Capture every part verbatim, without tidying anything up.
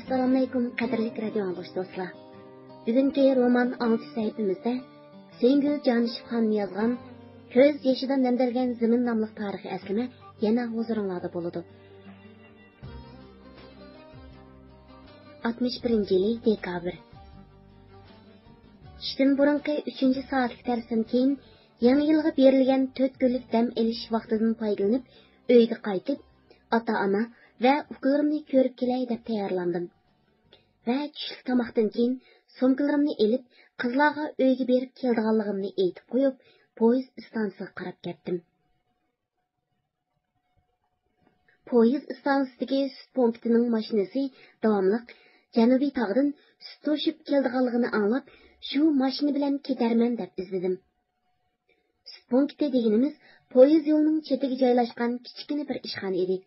ئەسسالامۇئەلەيكۇم، قەدىرلىك رادىيو ئاڭلىغۇچى دوستلار. بۈگۈنكى رومان ئاڭلىتىش سەھىپىمىزدە سۆيۈنگۈل جانىشېف خانىم يازغان كۆز يېشىدىن نەمدەلگەن زېمىن ناملىق تارىخىي ئەسلىمە يەنە ھۇزۇرۇڭلاردا بولىدۇ. ئاتمىش بىرىنچى يىلى دېكابىر. چۈشتىن بۇرۇنقى ئۈچىنچى سائەتلىك دەرستىن كېيىن يېڭى يىلغا بېرىلگەن تۆت كۈنلۈك دەم ئېلىش ۋاقتىدىن پايدىلىنىپ، ئۆيگە قايتىپ، ئاتا-ئانا ۋە ئۇكىلىرىمنى كۆرۈپ كېلەي دەپ تەييارلاندىم ۋە چۈشلۈك تاماقتىن كېيىن سومكىلىرىمنى ئېلىپ، قىزلارغا ئۆيگە بېرىپ كېلىدىغانلىقىمنى ئېيتىپ قويۇپ، پويىز ئىستانسىسىغا قاراپ كەتتىم. پويىز ئىستانسىسىدىكى سۈت پونكىتىنىڭ ماشىنىسى داۋاملىق جەنۇبىي تاغدىن سۈت توشۇپ كېلىدىغانلىقىنى ئاڭلاپ، شۇ ماشىنا بىلەن كېتەرمەن دەپ ئىزدىدىم. سۈت پونكىتى دېگىنىمىز پويىز يولىنىڭ چېتىگە جايلاشقان كىچىككىنە بىر ئىشخانا ئىدى.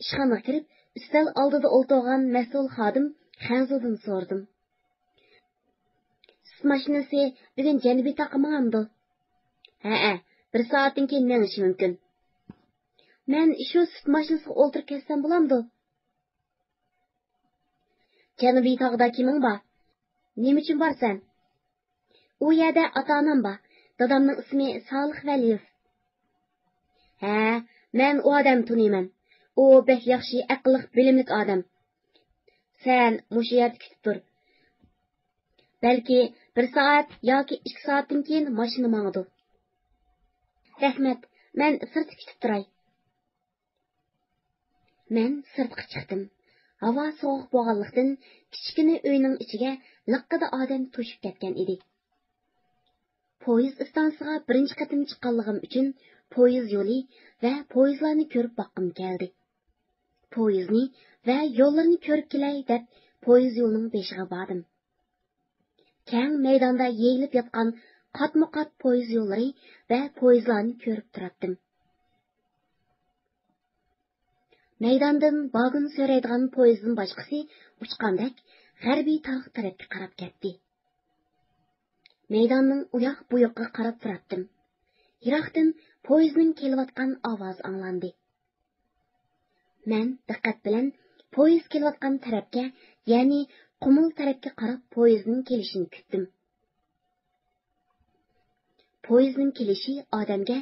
ئىشخانىغا كىرىپ، ئۈستەل ئالدىدا ئولتۇرغان مەسئۇل خادىم خەنزۇدىن سورىدىم. سۈت ماشىنىسى بۈگۈن جەنۇبىي تاغقا ماڭامدۇ؟ ھەئە، بىر سائەتتىن كېيىن مېڭىشى مۇمكىن. مەن شۇ سۈت ماشىنىسىغا ئولتۇرۇپ كەتسەم بولامدۇ؟ جەنۇبىي تاغدا كىمىڭ بار؟ نېمە ئۈچۈن بارىسەن؟ ئۇ يەردە ئاتا-ئانام بار. دادامنىڭ ئىسمى سالىخ ۋەلىيېۋ. ھە، مەن ئۇ ئادەمنى تونۇيمەن. ئۇ بەك ياخشى، ئەقىللىق، بىلىملىك ئادەم. سەن مۇشۇ يەردە كۈتۈپ تۇر. بەلكى بىر سائەت ياكى ئىككى سائەتتىن كېيىن ماشىنا ماڭىدۇ. رەھمەت، مەن سىرتتا كۈتۈپ تۇراي. مەن سىرتقا چىقتىم. ھاۋا سوغۇق بولغانلىقتىن، كىچىككىنە ئۆينىڭ ئىچىگە لىققىدە ئادەم توشۇپ كەتكەن ئىدى. پويىز ئىستانسىسىغا بىرىنچى قېتىم چىققانلىقىم ئۈچۈن پويىز يولى ۋە پويىزلارنى كۆرۈپ باققۇم كەلدى. پويىزنى ۋە يوللىرىنى كۆرۈپ كېلەي دەپ، پويىز يولىنىڭ بېشىغا باردىم. كەڭ مەيداندا يېيىلىپ ياتقان قاتمۇ قات پويىز يوللىرى ۋە پويىزلارنى كۆرۈپ تۇراتتىم. مەيداندىن ۋاگون سۆرەيدىغان پويىزدىن باشقىسى ئۇچقاندەك غەربىي تاغ تەرەپكە قاراپ كەتتى. مەيداننىڭ ئۇياق بۇيىقىغا قاراپ تۇراتتىم. يىراقتىن پويىزنىڭ كېلىۋاتقان ئاۋازى ئاڭلاندى. مەن دىققەت بىلەن پويىز كېلىۋاتقان تەرەپكە، يەنى قۇمۇل تەرەپكە قاراپ پويىزنىڭ كېلىشىنى كۈتتۈم. پويىزنىڭ كېلىشى ئادەمگە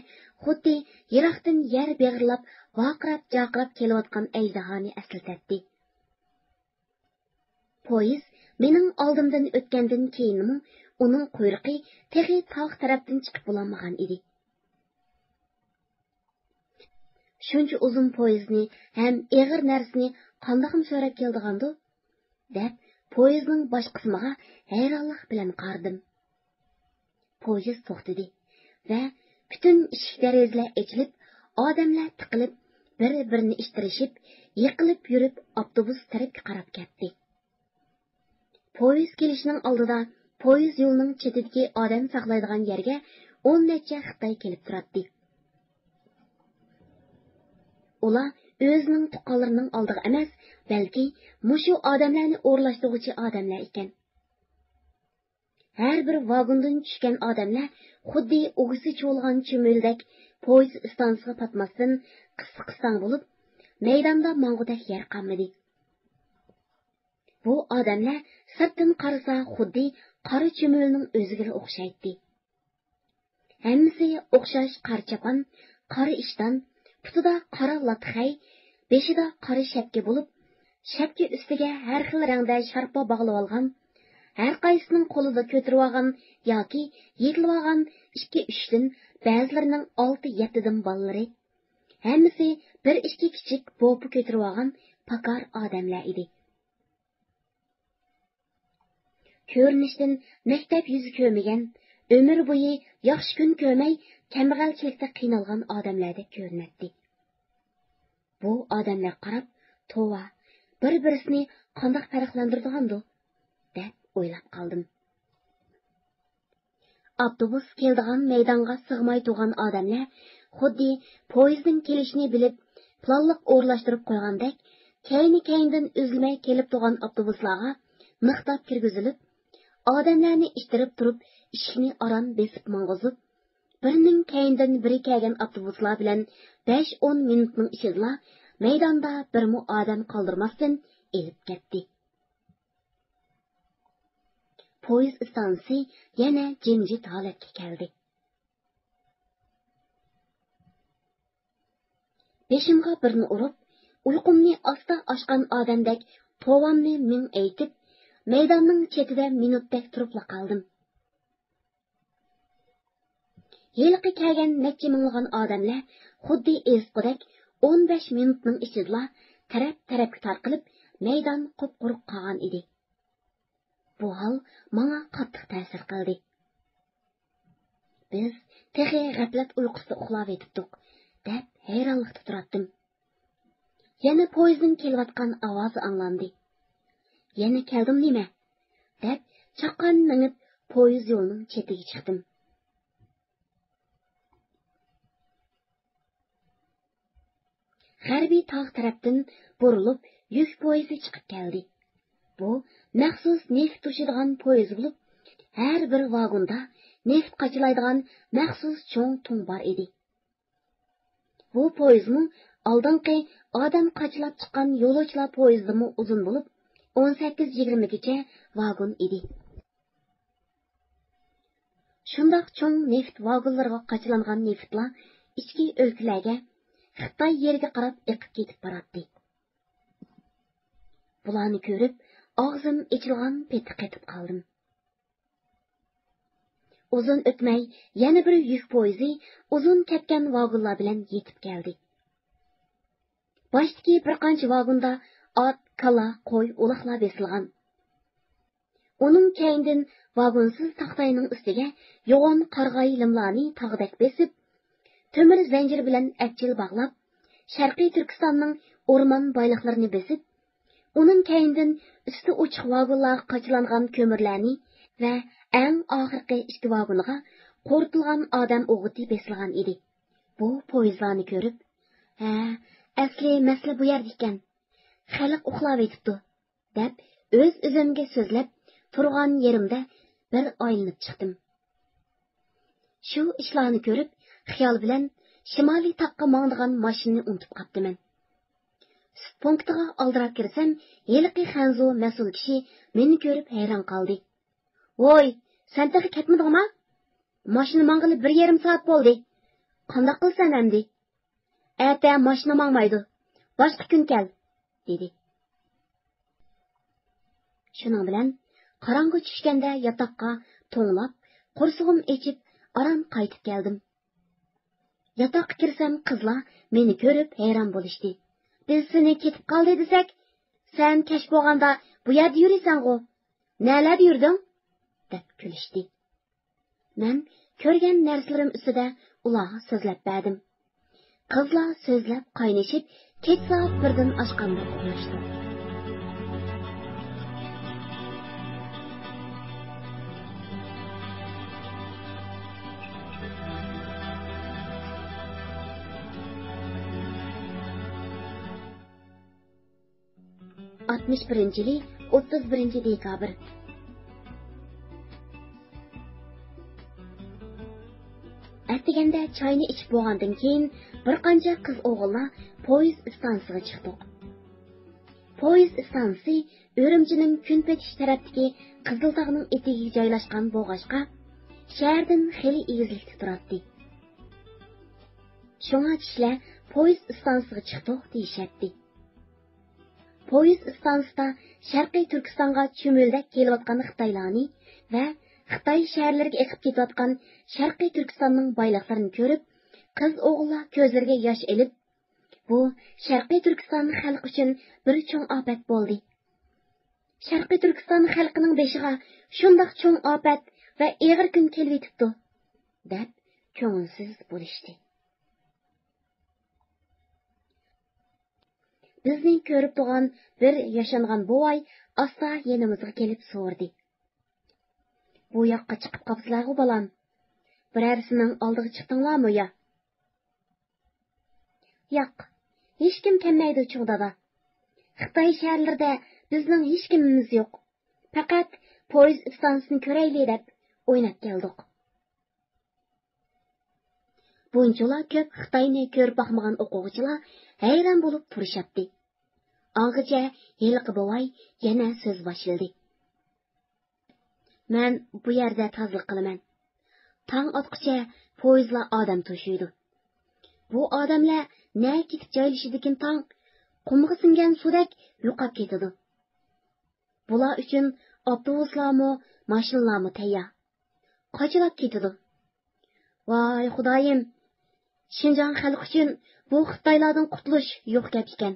خۇددى يىراقتىن يەر بېغىرلاپ، ۋارقىراپ-جارقىراپ كېلىۋاتقان ئەجدىھانى ئەسلىتەتتى. پويىز مېنىڭ ئالدىمدىن ئۆتكەندىن كېيىنمۇ ئۇنىڭ قۇيرۇقى تېخى تاغ تەرەپتىن چىقىپ بولالمىغان ئىدى. شۇنچە ئۇزۇن پويىزنى ھەم ئېغىر نەرسىنى قانداقمۇ سۆرەپ كېلىدىغاندۇ؟ دەپ، پويىزنىڭ باش قىسمىغا ھەيرانلىق بىلەن قارىدىم. پويىز توختىدى ۋە پۈتۈن ئىشىك دېرىزىلەر ئېچىلىپ، ئادەملەر تىقىلىپ، بىر-بىرىنى ئىتتىرىشىپ، يىقىلىپ يۈرۈپ، ئاپتوبۇس تەرەپكە قاراپ كەتتى. پويىز كېلىشىنىڭ ئالدىدا پويىز يولىنىڭ چېتىدىكى ئادەم ساقلايدىغان يەرگە ئون نەچچە خىتاي كېلىپ تۇراتتى. ئۇلار ئۆزىنىڭ تۇغقانلىرىنىڭ ئالدىغا ئەمەس، بەلكى مۇشۇ ئادەملەرنى ئورۇنلاشتۇرغۇچى ئادەملەر ئىكەن. ھەر بىر ۋاگوندىن چۈشكەن ئادەملەر خۇددى ئۇۋىسى چۇۋۇلغان چۈمۈلىدەك پويىز ئىستانسىسىغا پاتماستىن قىستاڭ-قىستاڭ بولۇپ، مەيداندا ماڭغۇدەك يەر قالمىدى. بۇ ئادەملەر سىرتتىن قارىسا خۇددى قارا چۈمۈلىنىڭ ئۆزىگىلا ئوخشايتتى. ھەممىسى ئوخشاش قارا چاپان، قارا ئىشتان، پۇتىدا قارا لاتىخەي، بېشىدا قارا شەپكە بولۇپ، شەپكە ئۈستىگە ھەر خىل رەڭدە شارپا باغلىۋالغان، ھەر قايسىسىنىڭ قولىدا كۆتۈرۈۋالغان ياكى يېتىلىۋالغان ئىككى-ئۈچتىن، بەزىلىرىنىڭ ئالتە-يەتتىدىن بالىلىرى، ھەممىسى بىر-ئىككى كىچىك بوپا كۆتۈرۈۋالغان پاكار ئادەملەر ئىدى. كۆرۈنۈشتىن مەكتەپ يۈزى كۆرمىگەن، ئۆمۈر بويى ياخشى كۈن كۆرمەي، كەمبەغەلچىلىكتە قىينالغان ئادەملەردەك كۆرۈنەتتى. بۇ ئادەملەرگە قاراپ، توۋا، بىر-بىرسىنى قانداق پەرقلەندۈرىدىغاندۇ؟ دەپ ئويلاپ قالدىم. ئاپتوبۇس كېلىدىغان مەيدانغا سىغماي تۇرغان ئادەملەر خۇددى پويىزنىڭ كېلىشىنى بىلىپ، پىلانلىق ئورۇنلاشتۇرۇپ قويغاندەك، كەينى-كەينىدىن ئۈزۈلمەي كېلىپ تۇرغان ئاپتوبۇسلارغا مىختاپ كىرگۈزۈلۈپ، ئادەملەرنى ئىتتىرىپ تۇرۇپ، ئىشىكنى ئاران بېسىپ ماڭغۇزۇپ، بىرىنىڭ كەينىدىن بىرى كەلگەن ئاپتوبۇسلار بىلەن بەش-ئون مىنۇتنىڭ ئىچىدىلا مەيداندا بىرمۇ ئادەم قالدۇرماستىن ئېلىپ كەتتى. پويىز ئىستانسىسى يەنە جىمجىت ھالەتكە كەلدى. بېشىمغا بىرنى ئۇرۇپ، ئۇيقۇمنى ئاستا ئاچقان ئادەمدەك توۋامنى مىڭ ئېيتىپ، مەيداننىڭ چېتىدە مىنۇتتەك تۇرۇپلا قالدىم. ھېلىقى كەلگەن نەچچە مىڭلىغان ئادەملەر خۇددى ئېزىتقۇدەك ئون بەش مىنۇتنىڭ ئىچىدىلا تەرەپ-تەرەپكە تارقىلىپ، مەيدان قۇپقۇرۇق قالغان ئىدى. بۇ ھال ماڭا قاتتىق تەسىر قىلدى. بىز تېخى غەپلەت ئۇيقۇسىدا ئۇخلاۋېتىپتۇق، دەپ ھەيرانلىقتا تۇراتتىم. يەنە پويىزنىڭ كېلىۋاتقان ئاۋازى ئاڭلاندى. يەنە كەلدىم نېمە؟ دەپ چاققان مېڭىپ، پويىز يولىنىڭ چېتىگە چىقتىم. غەربىي تاغ تەرەپتىن بۇرۇلۇپ يۈك پويىزى چىقىپ كەلدى. بۇ مەخسۇس نېفىت توشۇيدىغان پويىز بولۇپ، ھەر بىر ۋاگوندا نېفىت قاچىلايدىغان مەخسۇس چوڭ تۇڭ بار ئىدى. بۇ پويىزمۇ ئالدىنقى ئادەم قاچىلاپ چىققان يولۇچىلار پويىزىدىنمۇ ئۇزۇن بولۇپ، ئون سەككىز يىگىرمىگىچە ۋاگون ئىدى. شۇنداق چوڭ نېفىت ۋاگونلىرىغا قاچىلانغان نېفىتلار ئىچكى ئۆلكىلەرگە، خىتاي يېرىگە قاراپ ئېقىپ كېتىپ باراتتى. بۇلارنى كۆرۈپ، ئاغزىم ئېچىلغان پېتى قېتىپ قالدىم. ئۇزۇن ئۆتمەي، يەنە بىر يۈك پويىزى ئۇزۇن كەتكەن ۋاگونلار بىلەن يېتىپ كەلدى. باشتىكى بىر قانچە ۋاگوندا ئات، كالا، قوي، ئۇلاقلار بېسىلغان. ئۇنىڭ كەينىدىن ۋاگونسىز تاختاينىڭ ئۈستىگە يوغان قارىغاي لىملارنى تاغدەك بېسىپ، تۆمۈر زەنجىر بىلەن ئەپچىل باغلاپ، شەرقىي تۈركىستاننىڭ ئورمان بايلىقلىرىنى بېسىپ، ئۇنىڭ كەينىدىن ئۈستى ئوچۇق ۋاگونلارغا قاچىلانغان كۆمۈرلەرنى ۋە ئەڭ ئاخىرقى ئىككى ۋاگونغا قورۇتۇلغان ئادەم ئوغۇتى بېسىلغان ئىدى. بۇ پويىزلارنى كۆرۈپ، ھە، ئەسلى مەسىلە بۇ يەردە ئىكەن. خەلق ئۇخلاۋېتىپتۇ، دەپ ئۆز-ئۆزۈمگە سۆزلەپ تۇرغان يېرىمدە بىر ئايلىنىپ چىقتىم. شۇ ئىشلارنى كۆرۈپ، خىيال بىلەن شىمالىي تاغقا ماڭىدىغان ماشىنىنى ئۇنتۇپ قاپتىمەن. سۈت پونكىتىغا ئالدىراپ كىرسەم، ھېلىقى خەنزۇ مەسئۇل كىشى مېنى كۆرۈپ ھەيران قالدى. ۋوي، سەن تېخى كەتمىدىڭما؟ ماشىنا ماڭغىلى بىر يېرىم سائەت بولدى. قانداق قىلىسەن ئەمدى؟ ئەتە ماشىنا ماڭمايدۇ. باشقا كۈن كەل، دېدى. شۇنىڭ بىلەن قاراڭغۇ چۈشكەندە ياتاققا توڭلاپ، قورسىقىم ئېچىپ، ئاران قايتىپ كەلدىم. ياتاققا كىرسەم، قىزلار مېنى كۆرۈپ ھەيران بولۇشتى. بىز سېنى كېتىپ قالدى دېسەك، سەن كەچ بولغاندا بۇ يەردە يۈرىسەنغۇ؟ نەلەردە يۈردۈڭ؟ دەپ كۈلۈشتى. مەن كۆرگەن نەرسىلىرىم ئۈستىدە ئۇلارغا سۆزلەپ بەردىم. قىزلار سۆزلەپ قاينىشىپ، كەچ سائەت بىردىن ئاشقاندا ئۇخلاشتۇق. ئاتمىش بىرىنچى يىلى، ئوتتۇز بىرىنچى دېكابىر. ئەتىگەندە چاينى ئىچىپ بولغاندىن كېيىن، بىر قانچە قىز ئوغۇللار پويىز ئىستانسىسىغا چىقتۇق. پويىز ئىستانسىسى ئۈرۈمچىنىڭ كۈنپېتىش تەرەپتىكى قىزىلتاغنىڭ ئېتىكىگە جايلاشقان بولغاچقا، شەھەردىن خېلى ئېگىزلىكتە تۇراتتى. شۇڭا كىشىلەر پويىز ئىستانسىسىغا چىقتۇق دېيىشەتتى. پويىز ئىستانسىسىدا شەرقىي تۈركىستانغا چۈمۈلىدەك كېلىۋاتقان خىتايلارنى ۋە خىتاي شەھەرلىرىگە ئېقىپ كېتىۋاتقان شەرقىي تۈركىستاننىڭ بايلىقلىرىنى كۆرۈپ، قىز-ئوغۇللار كۆزلىرىگە ياش ئېلىپ، بۇ شەرقىي تۈركىستان خەلقى ئۈچۈن بىر چوڭ ئاپەت بولدى. شەرقىي تۈركىستان خەلقىنىڭ بېشىغا شۇنداق چوڭ ئاپەت ۋە ئېغىر كۈن كېلىۋېتىپتۇ، دەپ كۆڭۈلسىز بولۇشتى. بىزنى كۆرۈپ تۇرغان بىر ياشانغان بوۋاي ئاستا يېنىمىزغا كېلىپ سورىدى. بۇ ياققا چىقىپ قاپسىلەرغۇ، بالام؟ بىرەرسىنىڭ ئالدىغا چىقتىڭلارمۇ يا؟ ياق، ھېچكىم كەلمەيدۇ، چوڭ دادا. خىتاي شەھەرلىرىدە بىزنىڭ ھېچكىمىمىز يوق. پەقەت پويىز ئىستانسىسىنى كۆرەيلى دەپ ئويناپ كەلدۇق. بۇنچىلا كۆپ خىتاينى كۆرۈپ باقمىغان ئوقۇغۇچىلار ھەيران بولۇپ تۇرۇشاتتى. ئاڭغىچە ھېلىقى بوۋاي يەنە سۆز باشلىدى. مەن بۇ يەردە تازىلىق قىلىمەن. تاڭ ئاتقۇچە پويىزلار ئادەم توشۇيدۇ. بۇ ئادەملەر نەگە كېتىپ جايلىشىدىكىن تاڭ، قۇمغا سىڭگەن سۇدەك يوقاپ كېتىدۇ. بۇلار ئۈچۈن ئاپتوبۇسلارمۇ، ماشىنىلارمۇ تەييار. قاچىلاپ كېتىدۇ. ۋاي خۇدايىم، شىنجاڭ خەلقى ئۈچۈن بۇ خىتايلاردىن قۇتۇلۇش يوق گەپ ئىكەن.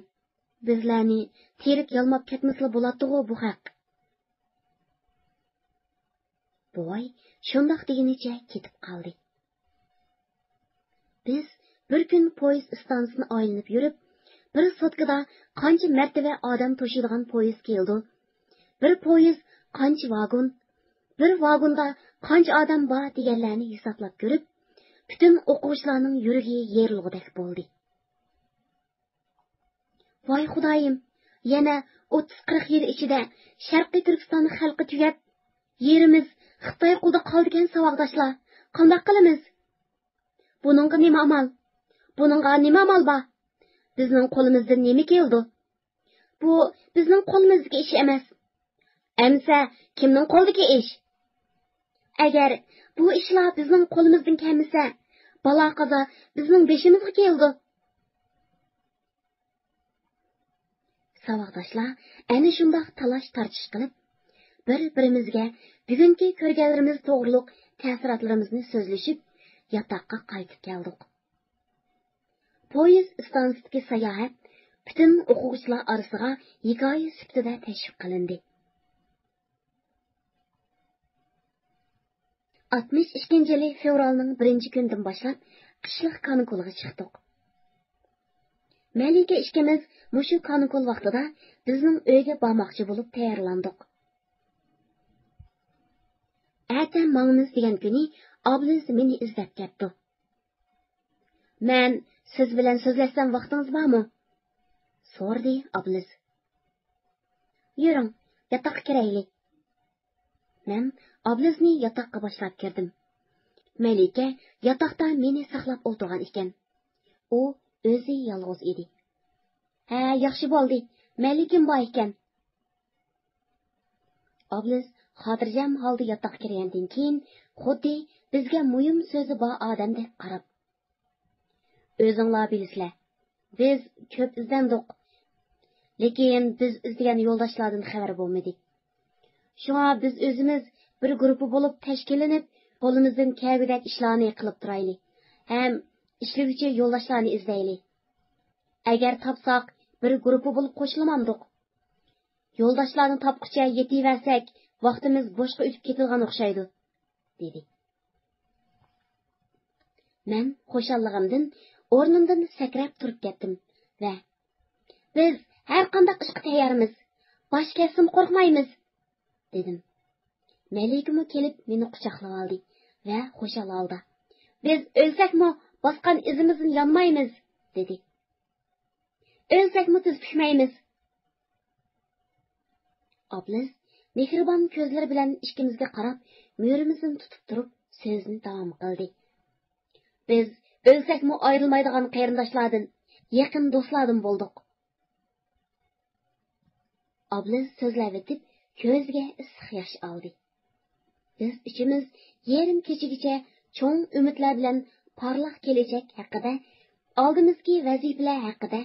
بىزلەرنى تىرىك يالماپ كەتمىسىلا بولاتتىغۇ بۇ خەق. بوۋاي شۇنداق دېگىنىچە كېتىپ قالدى. بىز بىر كۈن پويىز ئىستانسىسىنى ئايلىنىپ يۈرۈپ، بىر سوتكىدا قانچە مەرتىۋە ئادەم توشۇيدىغان پويىز كېلىدۇ، بىر پويىز قانچە ۋاگون، بىر ۋاگوندا قانچە ئادەم بار دېگەنلەرنى ھېسابلاپ كۆرۈپ، پۈتۈن ئوقۇغۇچىلارنىڭ يۈرىكى يېرىلغۇدەك بولدى. ۋاي خۇدايىم، يەنە ئوتتۇز قىرىق يىل ئىچىدە شەرقىي تۈركىستان خەلقى تۈگەپ، يېرىمىز خىتاي قولىدا قالىدىكەن ساۋاقداشلار، قانداق قىلىمىز؟ بۇنىڭغا نېمە ئامال؟ بۇنىڭغا نېمە ئامال بار؟ بىزنىڭ قولىمىزدىن نېمە كېلىدۇ؟ بۇ بىزنىڭ قولىمىزدىكى ئىش ئەمەس. ئەمىسە كىمنىڭ قولىدىكى ئىش؟ ئەگەر بۇ ئىشلار بىزنىڭ قولىمىزدىن كەلمىسە، بالا-قازا بىزنىڭ بېشىمىزغا كېلىدۇ. ساۋاقداشلار ئەنە شۇنداق تالاش-تارتىش قىلىپ، بىر-بىرىمىزگە بۈگۈنكى كۆرگەنلىرىمىز توغرۇلۇق تەسىراتلىرىمىزنى سۆزلىشىپ، ياتاققا قايتىپ كەلدۇق. پويىز ئىستانسىسىدىكى ساياھەت پۈتۈن ئوقۇغۇچىلار ئارىسىغا ھېكايە سۈپىتىدە تەشۋىق قىلىندى. ئاتمىش ئىككىنچى يىلى فېۋرالنىڭ بىرىنچى كۈنىدىن باشلاپ قىشلىق كانىكۇلغا چىقتۇق. مەلىكە ئىككىمىز مۇشۇ كانىكۇل ۋاقتىدا بىزنىڭ ئۆيگە بارماقچى بولۇپ تەييارلاندۇق. ئەتە ماڭىمىز دېگەن كۈنى ئابلىز مېنى ئىزدەپ كەپتۇ. مەن سىز بىلەن سۆزلەشسەم ۋاقتىڭىز بارمۇ؟ سورىدى ئابلىز. يۈرۈڭ، ياتاققا كىرەيلى. مەن ئابلىزنى ياتاققا باشلاپ كىردىم. مەلىكە ياتاقتا مېنى ساقلاپ ئولتۇرغان ئىكەن. ئۇ ئۆزى يالغۇز ئىدى. ھە، ياخشى بولدى، مەلىكىم بار ئىكەن. ئابلىز خاتىرجەم ھالدا ياتاققا كىرگەندىن كېيىن، خۇددى بىزگە مۇھىم سۆزى بار ئادەمدەك قاراپ، ئۆزۈڭلار بىلىسىلەر، بىز كۆپ ئىزدەندۇق، لېكىن بىز ئىزدىگەن يولداشلاردىن خەۋەر بولمىدى. شۇڭا بىز ئۆزىمىز بىر گۇرۇپپا بولۇپ تەشكىللىنىپ، قولىمىزدىن كەلگۈدەك ئىشلارنى قىلىپ تۇرايلى ھەم ئىشلىگۈچى يولداشلارنى ئىزدەيلى. ئەگەر تاپساق، بىر گۇرۇپپا بولۇپ قوشۇلمامدۇق؟ يولداشلارنى تاپقۇچە يېتىۋەرسەك، ۋاقتىمىز بوشقا ئۆتۈپ كېتىدىغان ئوخشايدۇ، دېدى. مەن خۇشاللىقىمدىن ئورنۇمدىن سەكرەپ تۇرۇپ كەتتىم ۋە، بىز ھەر قانداق ئىشقا تەييارمىز، باش كەتسىمۇ قورقمايمىز، دېدىم. مەلىكىمۇ كېلىپ مېنى قۇچاقلىۋالدى ۋە خۇشال ھالدا، بىز ئۆلسەكمۇ باسقان ئىزىمىزدىن يانمايمىز، دېدى. ئۆلسەكمۇ تىز پۈكمەيمىز. ئابلىز مېھرىبان كۆزلىرى بىلەن ئىككىمىزگە قاراپ، مۈرىمىزدىن تۇتۇپ تۇرۇپ سۆزىنى داۋام قىلدى. بىز ئۆلسەكمۇ ئايرىلمايدىغان قېرىنداشلاردىن، يېقىن دوستلاردىن بولدۇق. ئابلىز سۆزلەۋېتىپ، كۆزىگە ئىسسىق ياش ئالدى. بىز ئۈچىمىز يېرىم كېچىگىچە چوڭ ئۈمىدلەر بىلەن پارلاق كېلەچەك ھەققىدە، ئالدىمىزدىكى ۋەزىپىلەر ھەققىدە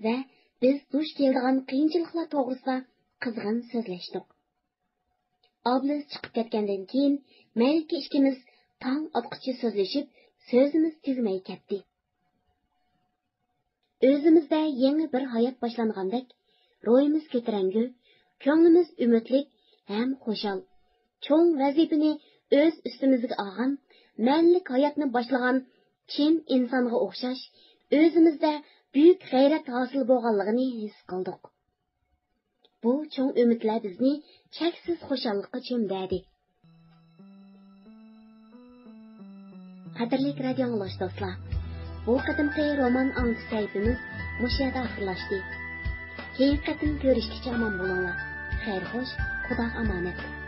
ۋە بىز دۇچ كېلىدىغان قىيىنچىلىقلار توغرىسىدا قىزغىن سۆزلەشتۇق. ئابلىز چىقىپ كەتكەندىن كېيىن، مەلىكە ئىككىمىز تاڭ ئاتقۇچە سۆزلىشىپ، سۆزىمىز تۈگىمەي كەتتى. ئۆزىمىزدە يېڭى بىر ھايات باشلانغاندەك، روھىمىز كۆتۈرەڭگۈ، كۆڭلىمىز ئۈمىدلىك ھەم خۇشال. چوڭ ۋەزىپىنى ئۆز ئۈستىمىزگە ئالغان، مەنىلىك ھاياتنى باشلىغان چىن ئىنسانغا ئوخشاش، ئۆزىمىزدە بۈيۈك غەيرەت ھاسىل بولغانلىقىنى ھېس قىلدۇق. بۇ چوڭ ئۈمىدلەر بىزنى چەكسىز خۇشاللىققا چۆمدۈردى. قەدىرلىك رادىيو ئاڭلىغۇچى دوستلار، بۇ قېتىمقى رومان ئاڭلىتىش سەھىپىمىز مۇشۇ يەردە ئاخىرلاشتى. كېيىنكى قېتىم كۆرۈشكىچە ئامان بولۇڭلار. خەير خوش، خۇدا ئامانەت.